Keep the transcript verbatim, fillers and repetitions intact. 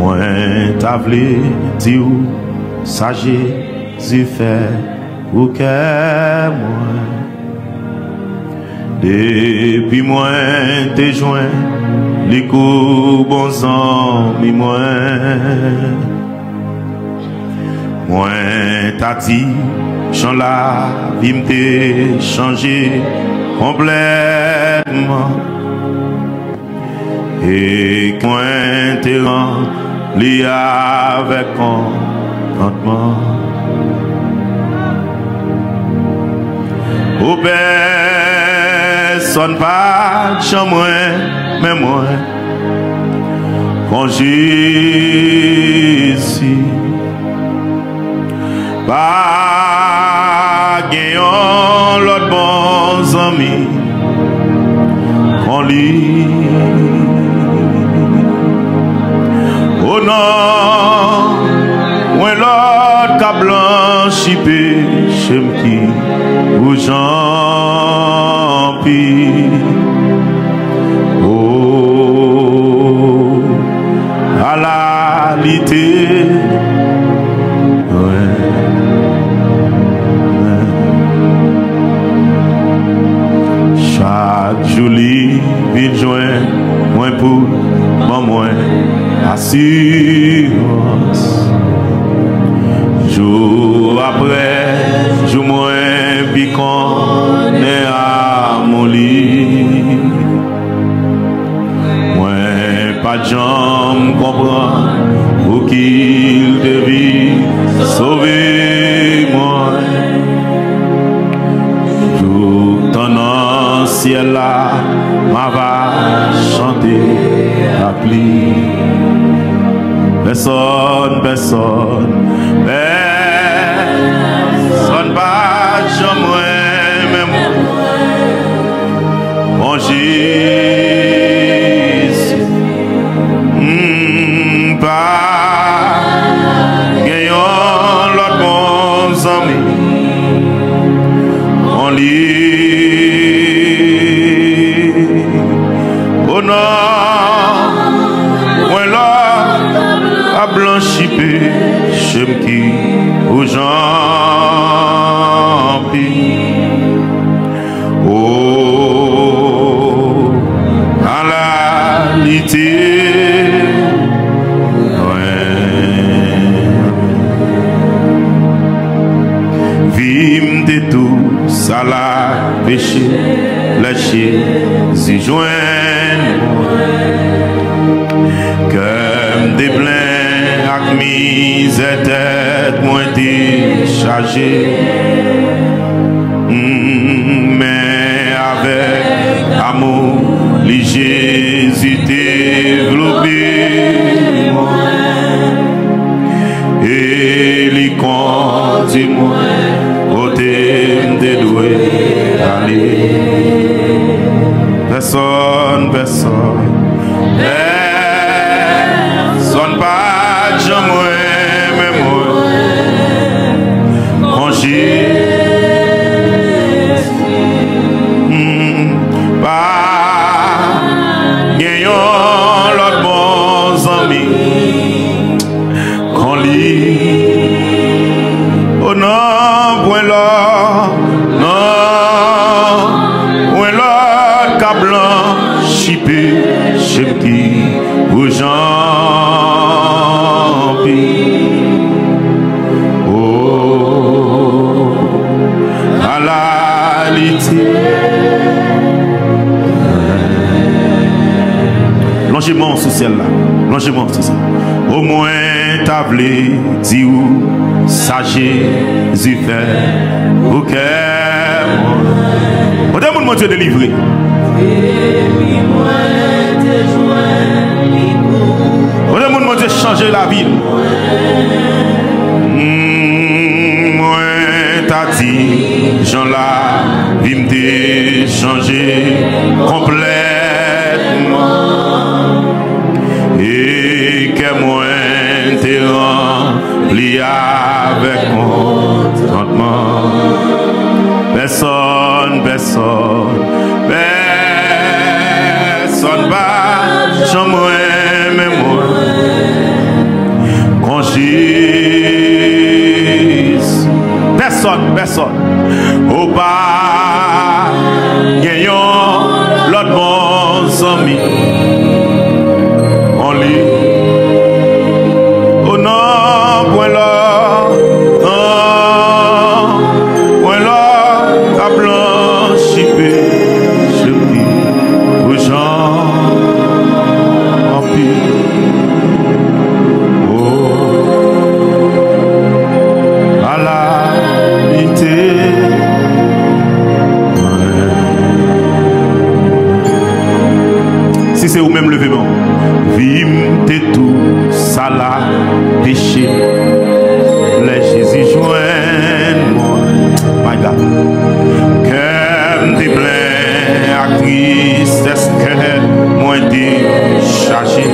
Mwen ta vle di w sa Jezi fè pou kè mwen. Depi mwen te jwenn li kou bon zanmi mwen, mwen ta di jan lavi m te chanje konplètman. E mwen te ranpli avèk kontantman. O pèsonn pa t janm renmen mwen kon Jezi. Pa gen yon lòt bon zanmi kon li. O non, mwen lòt ka blanchi peche m ki pou jan pi. O, ala li te renmen. Chak jou li vin jwenn mwen pou ban mwen asirans. Jou apre jou mwen pi konnen amou li. Mwen pa t janm konprann pouki l te vin sove mwen. Jouk tan nan syèl la, m ava chante ak li. Pèsonn, pèsonn, pèsonn pa t janm renmen mwen kon Jezi. M pa gen yon lòt bon zanmi kon li. O non, mwen lòt ka blanchi peche m ki pou jan pi. O, ala li te renmen. Vi m te tou sal ak peche, lè Jezi jwenn mwen. Kè m te plen ak mizè, tèt mwen te chaje. Mm, men avèk amou li, Jezi te vlope mwen. E li kondi mwen kote m te dwe ale. Pèsonn, pèsonn, pèsonn pa t janm renmen mwen kon Jezi. Mm, pa gen yon lòt bon zanmi kon li. O non, pwen lòt, non, pwen lòt ka blanchi peche m ki pou jan pi. O, ala li te. Lonje men w sou syèl la. Lonje men w sou syèl la. O, mwen ta vle di w sa Jezi fè pou kè mwen. Konbyen moun Bondye delivre? Konbyen moun Bondye chanje lavi l? Mm, mwen ta di jan lavi m te chanje konplètman. E kè mwen te ranpli avèk kontantman. Pèsonn, pèsonn, pèsonn pa t janm renmen mwen Ala peche, lè Jezi jwenn mwen. My God. Kè m te plen ak tristès, kè mwen te chaje.